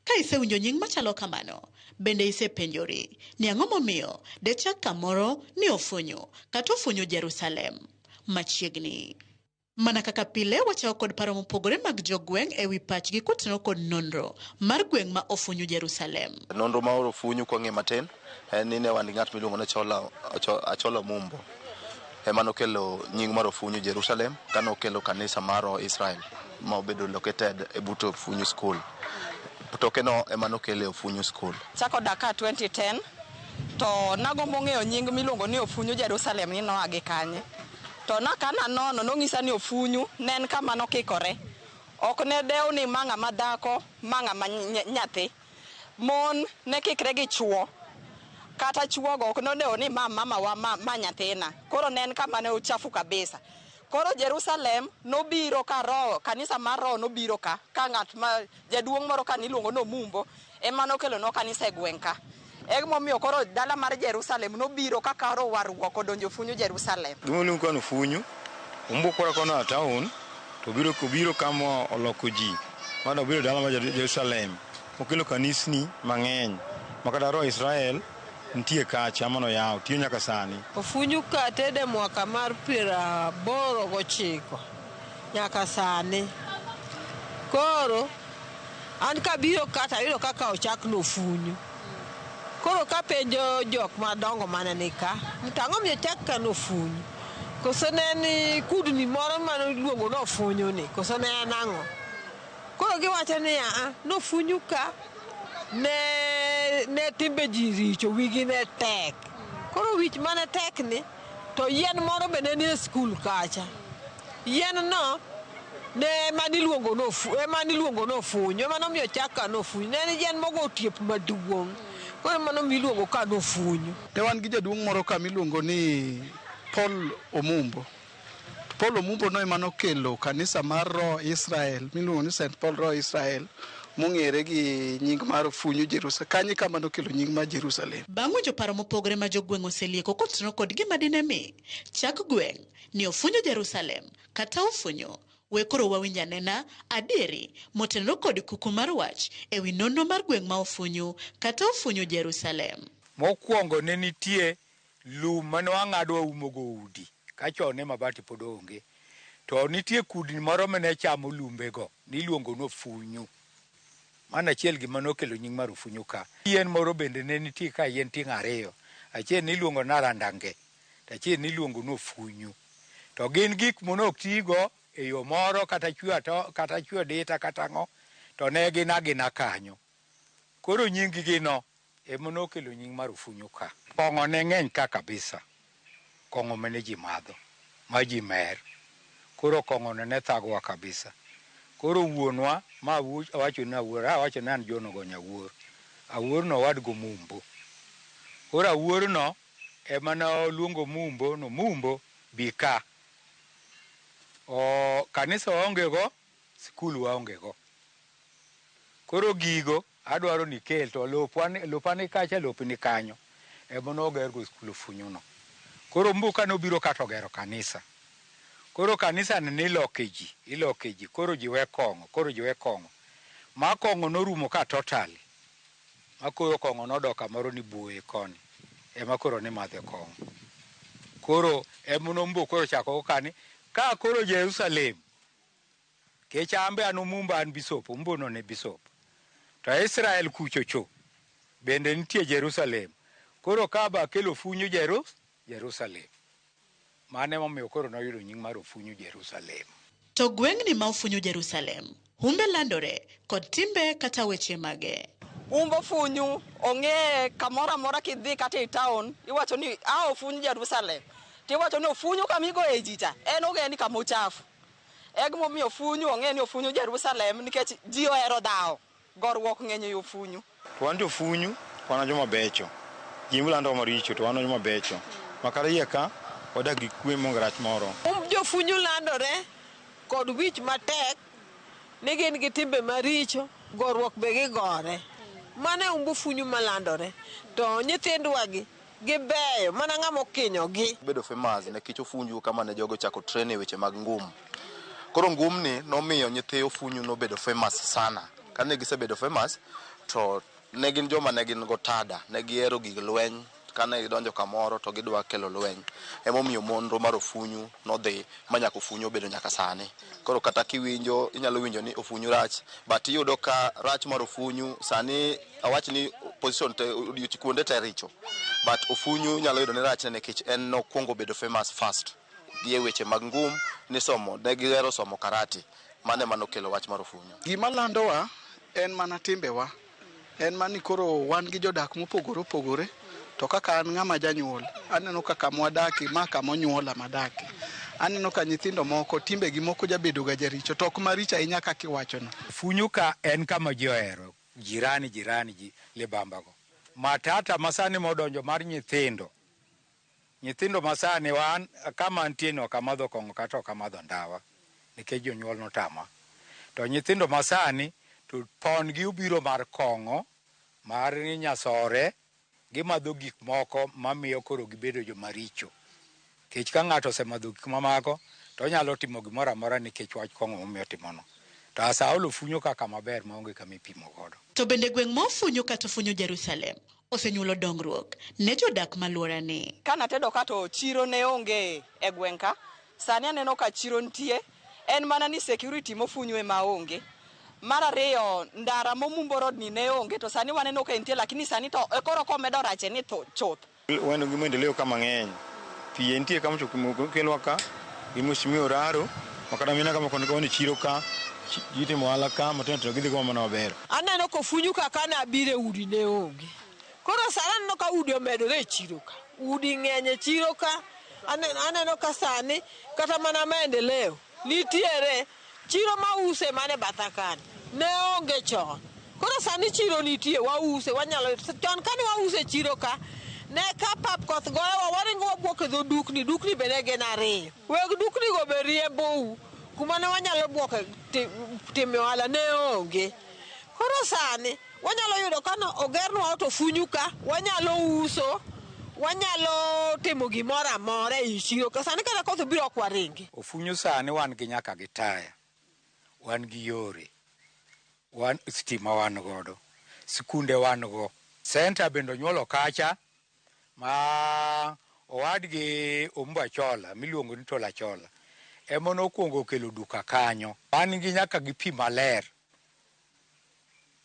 Ka isewinjo nying machalo kamano, bende isepenjori ni ang'o momiyo dechak kamoro ni Ofunyu kata Ofunyu Jerusalem machiegni. Mana kaka pile, wachako kod paro mopogore mag jogweng' e wi pachgi kotenore kod nonro mar gweng' ma Ofunyu Jerusalem. Nonro ma Ofunyu kwang'e matin en ni ne wan gi ng'at miluongo ni Achola Mumbo ema nokelo nying mar Ofunyu Jerusalem kane okelo kanisa mar Israel ma obedo located e but Ofunyu School. Toke no ema nokele Ofunyu School. Chako dak ka 2010 to nagombo ng'eyo nying miluongo ni Ofunyu Jerusalem ni noa gi kanye. To nakana nono nong'isa ni Ofunyu ne en kama nokikore. Ok ne dew ni ma ng'ama dhako, ma ng'ama nyathi. Mon ne kikre gi chuo. Kata chuogo ok nodewo ni ma mamawa, ma nyathina. Koro ne en kama ne ochafu kabisa. Koro Jerusalem nobiro ka roho, kanisa mar roho nobiro ka, ka ng'at ma jaduong' moro ka niluongo ni Omumbo ema nokelonwa kanisa e gweng' ka. Emomiyo koro dala mar Jerusalem nobiro kaka roho warruok odonjo Ofunyu Jerusalem. Gima iluongo ka ni Ofunyu, Omumbo koro kono a town to obiro kama oloko ji. Mano obiro dala mar Jerusalem, okelo kanisni mang'eny ma kata roho Israel nitie kacha mano yawo tiyo nyaka sani. Ofunyu ka tede mwaka mar 89 nyaka sani. Koro an kabiro kata ayudo kaka ochak nofunyu. Koro kapenjo jok madongo mane ni ka, ni to ang'o miyo ochak ka nofunyu? Koso ne en kudni moro mane iluongo ni ofunyu ni, koso ne en ang'o? Koro giwacho ni aa, nofunyu ka ne timbe ji richo, wigi ne tek. Koro wich mane tek ni, to yien moro be ne nie skul kacha. Yien no ne ema niluongo ni ofunyu, ema nomiyo ochak ka nofunyu. Ne en yien mogo otiep maduong'. Koro mano miluongo ka nofunyu. Ne wan gi jaduong' moro ka miluongo ni Paul Omumbo. Paul Omumbo no ema nokelo kanisa mar Roho Israel miluongo ni St. Paul Roho Israel mong'ere gi nying mar Ofunyu Jerusalem. Kanyo kama nokelo nying mar Jerusalem. Bang' winjo paro mopogore ma jogweng' oselieko kotenore kod gima dine mi chak gweng' ni Ofunyu Jerusalem kata Ofunyu, we koro wawinj anena adieri motenore kod kuku mar wach e wi nonro mar gweng' ma Ofunyu kata Ofunyu Jerusalem. Mokwongo ne nitie lum mane wang'ado waumogo udi, ka chon ne mabati pod onge. To nitie kudni moro mane chamo lumbego, niluongo ni ofunyu. Mano achiel gima nokelo nying mar Ofunyu ka. Yien moro bende ne nitie ka, yien tieng' ariyo. Achiel niluongo ni arandange, to achiel niluongo ni ofunyu. To gin gik mane ok tigo e yo moro kata chwe dita kata ang'o, to ne gin agina kanyo. Koro nying gi no ema nokelo nying mar Ofunyu ka. Kong'o ne ng'eny ka kabisa. Kong'o mane ji madho, ma ji mer. Koro kong'o no ne thagowa kabisa. Koro wuonwa ma awacho ni awuor, awacho ni an John Ogonyo Awuor. Awuor no owadgi Mumbo. Koro Awuor no ema noluongo Mumbo no Mumbo bi ka. O kanisa waonge go, skul waonge go. Koro gigo adwaro ni kel to lopa ni kacha, lopi ni kanyo. Ema nogergo skul Ofunyu no. Koro Mumbo ka nobiro ka to ogero kanisa. Koro kanisa ni niloke ji, iloke ji, koro ji we kong'o, koro ji we kong'o. Ma kong'o norumo ka totally. Ma koro kong'o nodok kamoro ni buoye koni. Ema koro ni madhe kong'o. Koro ema koro chako kani ka koro Jerusalem. Kech ambe an Omumbo an bishop, Omumbo no ne bishop. To Israel kuchocho bende nitie Jerusalem. Koro ka ba kelo Ofunyu Jerusalem. Mano emomiyo koro noyudo nying mar Ofunyu Jerusalem. To gweng'ni ma Ofunyu Jerusalem, humbe landore kod timbe kata weche mage. Umbo Funyu ong'e kamoro amora kidhi kata e town iwacho ni a Ofunyu Jerusalem. Tiwacho ni Ofunyu kama igoye ji cha en ong'e ni kama ochafu. E gimomiyo Ofunyu ong'e ni Ofunyu Jerusalem nikech ji ohero dhawo. Goruok ng'eny ei Ofunyu. To wan jofunyu, wan joma becho. Ji milando maricho to wan joma becho. Makata iye ka, wadak gi kwe maonge rach moro. Jofunyu landore kod wich matek ni gin gi timbe maricho, goruok be gigore. Mano e umb Ofunyu malandore. To nyithindwa gi gibeyo mana ng'ama okinyogi. Bedo famous nikech Ofunyu kama ne jogo ochako train e weche mag ngum. Koro ngum ni nomiyo nyithi Ofunyu nobedo famous sana. Kane gisebedo famous to ne gin joma ne gin go tada, ne gihero gig lweny. Kane gidonjo kamoro to gidwa kelo lweny. Emomiyo monro mar Ofunyu nodhi ma nyaka Ofunyu obedo nyaka sani. Koro kata kiwinjo, inyalo winjo ni Ofunyu rach, but iyudo ka rach mar Ofunyu sani awach ni position te kuonde te richo. But Ofunyu inyalo yudo ni rachne nikech en nokwongo bedo famous first gi e weche mag ngum nisomo, ne gihero somo karate. Mano ema nokelo wach mar Ofunyu. Gima landowa en mana timbewa. En mana ni koro wan gi jodak mopogore opogore. To kaka an ng'ama janyuol, aneno ka kama wadake, ma kama onyuola madake. Aneno ka nyithindo moko timbegi moko jabedo ga jaricho to ok maricho ahinya kaka iwachono. Ofunyu ka en kama ji ohero, jirani jirani ji libambago. Matata masani modonjo mar nyithindo. Nyithindo masani wan kama antie ni ok amadho kong'o kata ok amadho ndawa nikech jonyuol notama. To nyithindo masani to pon gi obiro mar kong'o, mar nyasore, gimadho gik moko mamiyo koro gibedo joma richo. Nikech ka ng'ato osemadho gik mamago to onyalo timo gimoro amora nikech wach kong'o momiyo otimono. To asaolo Ofunyu kaka maber maonge kama ipimo godo. To bende gweng' ma Ofunyu kata Ofunyu Jerusalem osenyuolo dongruok ne jodak maluorani. Kanatedo ka to chiro ne onge e gweng' ka. Sani aneno ka chiro nitie. En mana ni security mofunyu ema onge. Mar ariyo, ndara momumbo road ni ne onge to sani waneno ka entie lakini sani to koro komedo rache ni chuth. Wan gi maendeleo ka mang'eny. Pi nitie kama ochopo kelwa ka gi mheshimiwa Oraro makata mine kama koni e chiro ka ji timo ohala ka matindo tindo gidhi go mana maber. Aneno ka Ofunyu ka kane abiro e udi ne onge. Koro sani aneno ka udi omedore e chiro ka. Udi ng'eny e chiro ka. Aneno ka sani kata mana maendeleo nitiere. Chiro mause mane batha kani ne onge chon. Koro sani chiro nitie wause wanyalo chon kane wause chiro ka ne ka pap koth goyowa waringo wabuok e dho dukni dukni be ne gin ariyo. Weg dukni go be riembou kuma ne wanyalo buoke timo ohala ne onge. Koro sani wanyalo yudo ka ogernwa ot Ofunyu ka wanyalo uso wanyalo timo gimoro amora ei chiro ka sani kata koth obiro ok waringi. Ofunyu sani wan gi nyaka gi taya, wan gi yore, wan stima wan godo, skunde wan go. Center bende onyuolo kacha ma owadgi Ombo Achola miluongo ni Tola Achola ema nokwongo okelo duka kanyo. Wan gi nyaka gi pi maler,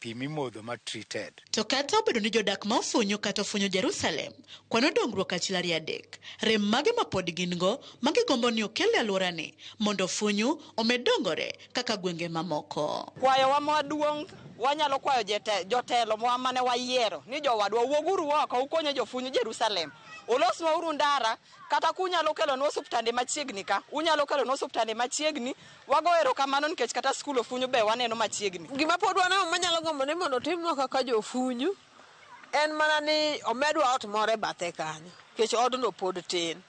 pi mimodho ma treated. To kata obedo ni jodak ma Ofunyu kata Ofunyu Jerusalem kwano dongruok achiel ariyo adek, rem mage ma pod gin go ma gigombo ni okel e alworani mondo Ofunyu omed dongore kaka gwenge mamoko. Kwayowa maduong' wanyalo kwayo jotelo mane wayiero ni jowadwa wuoguru oko ukonye jofunyu Jerusalem. Olosnwa uru ndara kata kunyalo kelonwa osuptande machiegni ka, unyalo kelonwa osuptande machiegni. Wago erokamano nikech kata skul Ofunyu be waneno machiegni. Gima pod waneno manyalo gombo ni mondo otimnwa kaka jofunyu en mana ni omedwa ot moro e bathe kanyo nikech odno pod tin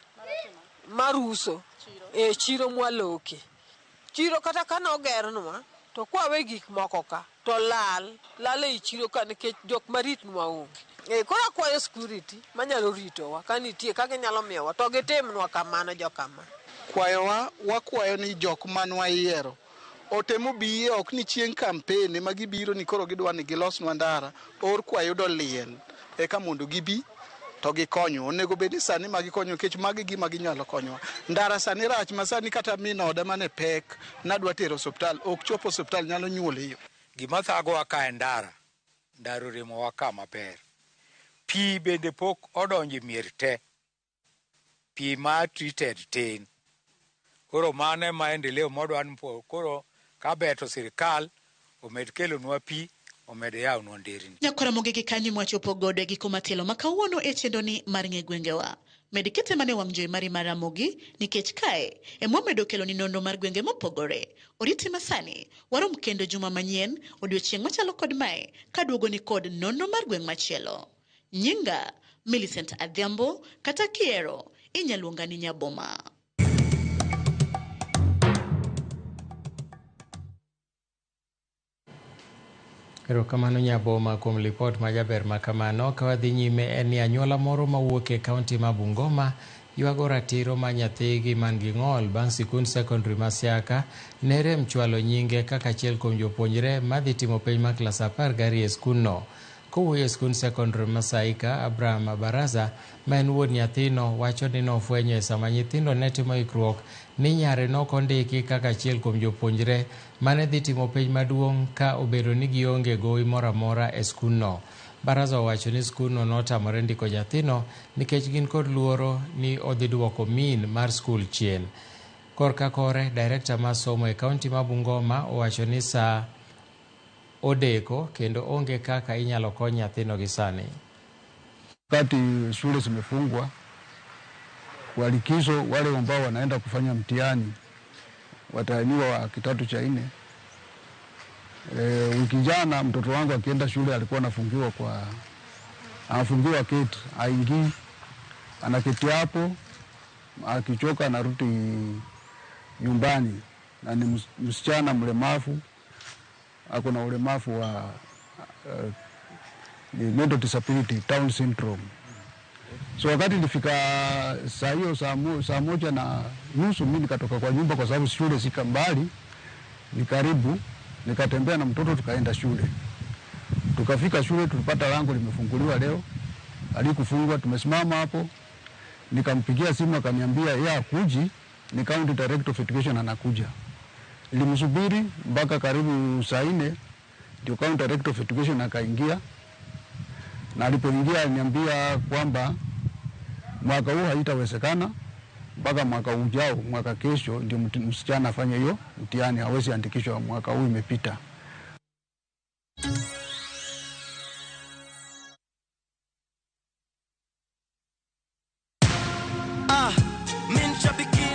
mar uso e chiro mwaloke. Chiro kata kane ogernwa to kwawe gik moko ka to lal lal ei chiro ka nikech jok maritnwa onge. Koro akwayo security manyalo ritowa ka nitie ka ginyalo miyowa to gitimnwa kamano jokama. Kwayowa wakwayo ni jok manwayiero otemo biye ok ni chieng' campaign ema gibiro ni koro gidwa ni gilosnwa ndara or kwayudo liel eka mondo gibi To gikonyo, onego bed ni sani ma gikonyo nikech magi gima ginyalo konyowa. Ndara sani rach ma sani kata min oda mane pek nadwa tero osiptal ok chopo osiptal nyalo nyuol e yo. Gima thagowa ka en ndara. Ndara oremowa ka maber. Pi bende pok odonjo e mier te. Pi ma treated tin. Koro mano e maendeleo modwa ni koro kaber to sirikal omed kelonwa pi, omed yawonwa nderni. Nyakwara Mogigi kanyo mwachopo godo e giko matielo ma kawuono e chenroni mar ng'e gwengewa. Med kete mane wang' jowi mari mar Ramogi nikech kae emwamedo keloni nonro mar gwenge mopogore. Oriti masani, warom kendo juma manyien odiochieng' machalo kod mae kaduogoni kod nonro mar gweng' machielo. Nyinga Millicent Adhiambo kata kiero inyaluonga ni Nyaboma. Erokamano Nyaboma kuom lipot majaber ma kamano. Ka wadhi nyime en ni anyuola moro mawuok e kaunti ma Bungoma ywago ratiro ma nyathigi man gi ng'ol bang' sikund sekondari ma Siaka ne rem chwalo nyinge kaka achiel kuom jopuonjre madhi timo penj mar klas 12 e skundno. Kowuoyo e skund sekondari ma Saika, Abraham Baraza ma en wuon nyathino wacho ni nofwenyo e sama nyithindo ne timo ikruok ni nyare nokondiki kaka achiel kuom jopuonjre mane dhi timo penj maduong' ka obedo ni gionge gowi moro amora e skundno. Baraza owacho ni skundno notamore ndiko nyathino nikech gin kod luoro ni odhi duoko min mar skul chien. Korka kore, direkta mar somo e kaunti ma Bungoma owacho ni saa odeko kendo onge kaka inyalo kony nyathino gi sani. Wakati shule zimefungwa kwa likizo, wale ambao wanaenda kufanya mtihani watahiniwa wa kidato cha 4. Wiki jana mtoto wangu akienda shule alikuwa anafungiwa keti, haingii, anaketi hapo, akichoka anarudi nyumbani, na ni msichana mlemavu, ako na ulemavu wa mental disability, Down syndrome. So wakati nilifika saa hiyo saa 1:30 mimi nikatoka kwa nyumba kwa sababu shule sika mbali, ni karibu, nikatembea na mtoto tukaenda shule. Tukafika shule tulipata lango limefunguliwa leo, alikufungwa, tumesimama hapo. Nikampigia simu akaniambia yeye hakuji, ni County Director of Education anakuja. Nilimsubiri mpaka karibu saa 4 ndio County Director of Education akaingia. Na alipoingia aliniambia kwamba mwaka huu haitawezekana, mpaka mwaka ujao, mwaka kesho ndio msichana afanye hiyo mtihani, hawezi andikishwa mwaka huu imepita.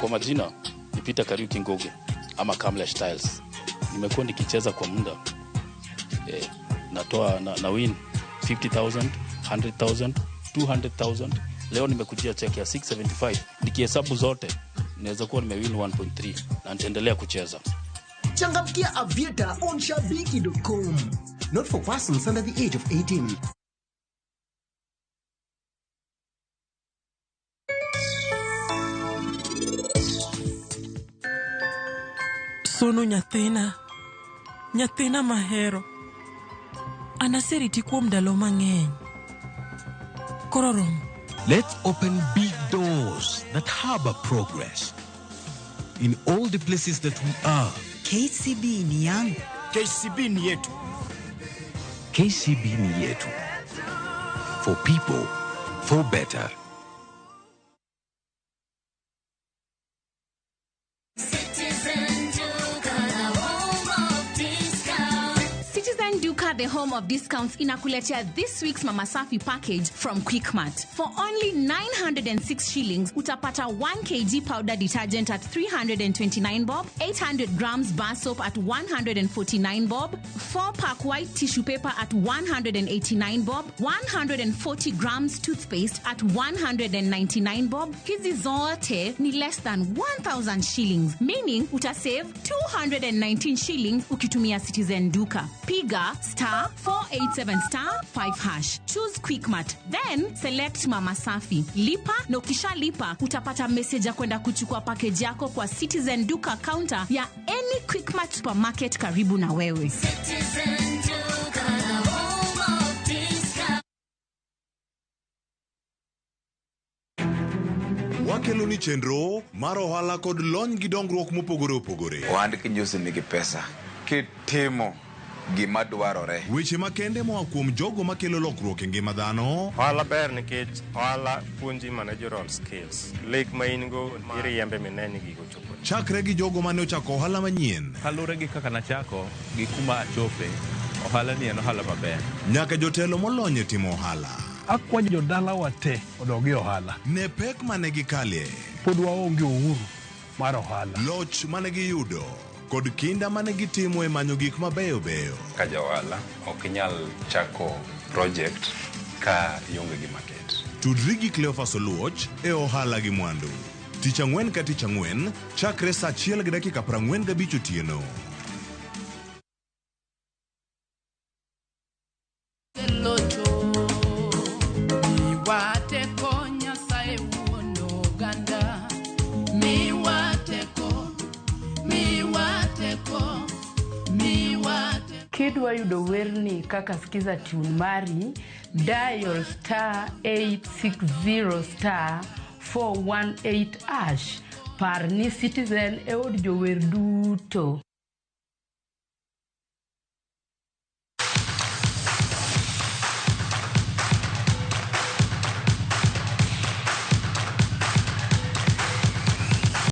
Kwa majina ni Peter Kariuki Ngugi ama Kamlesh Styles. Nimekuwa nikicheza kwa muda. Natoa na win 50,000, 100,000, 200,000. Leo nimekujia check ya 675. Nikihesabu zote naweza kuwa nimewin 1.3 na nitaendelea kucheza. Changamkia Aviator on shabiki.com. Not for persons under the age of 18. Sono nyathina, nyathina mahero. Anaseriti kuom ndalo mang'eny. Koro romo. Let's open big doors that harbor progress in all the places that we are. KCB ni yangu. KCB ni yetu. KCB ni yetu. For people, for better. The home of discounts inakuletea this week's Mama Safi package from Quickmart. For only 906 shillings, utapata 1 kg powder detergent at 329 bob, 800 grams bar soap at 149 bob, 4-pack white tissue paper at 189 bob, 140 grams toothpaste at 199 bob. Hizi zote ni less than 1,000 shillings, meaning utasave 219 shillings ukitumia Citizen Duka. Piga *487*5#. Choose Quickmart, then select Mama Safi. Lipa na ukishalipa utapata message ya kwenda kuchukua package yako kwa Citizen Duka counter ya any Quickmart supermarket karibu na wewe. Citizen Duka, the home of discount. Wakelo ni chenro mar ohala kod lony gi dongruok mopogore opogore. Ohand kinyosi nigi pesa kitimo gima dwarore. Weche makende moa kuom jogo makelo lokruok e ngima dhano. Ohala ber nikech ohala puonji managerial skills. Lek ma in go iriembe mine ni gigo chopo. Chakre gi jogo mane ochako ohala manyien. Kaluwore gi kaka nachako gi kuma achope, ohala ni en ohala maber. Nyaka jotelo molony e timo ohala. Akwayo jodalawa te odog e ohala. Ne pek mane gikalie. Pod waonge uhuru mar ohala. Loch mane giyudo kod kinda mane gitimo e manyo gik mabeyo beyo. Ka ja ohala ok inyal chako project ka ionge gi market. Tudri gi Cleophas Oluoch e ohala gi mwandu. Tich ang'wen ka tich ang'wen chakre saa achiel gi dakika 45 otieno. Miwa teko Nyasaye wuon oganda. Miwa teko, miwa teko, miwa teko. Kidwa yudo werni kaka skiza tune mari, dial *860*418#. Par ni Citizen e od jower duto.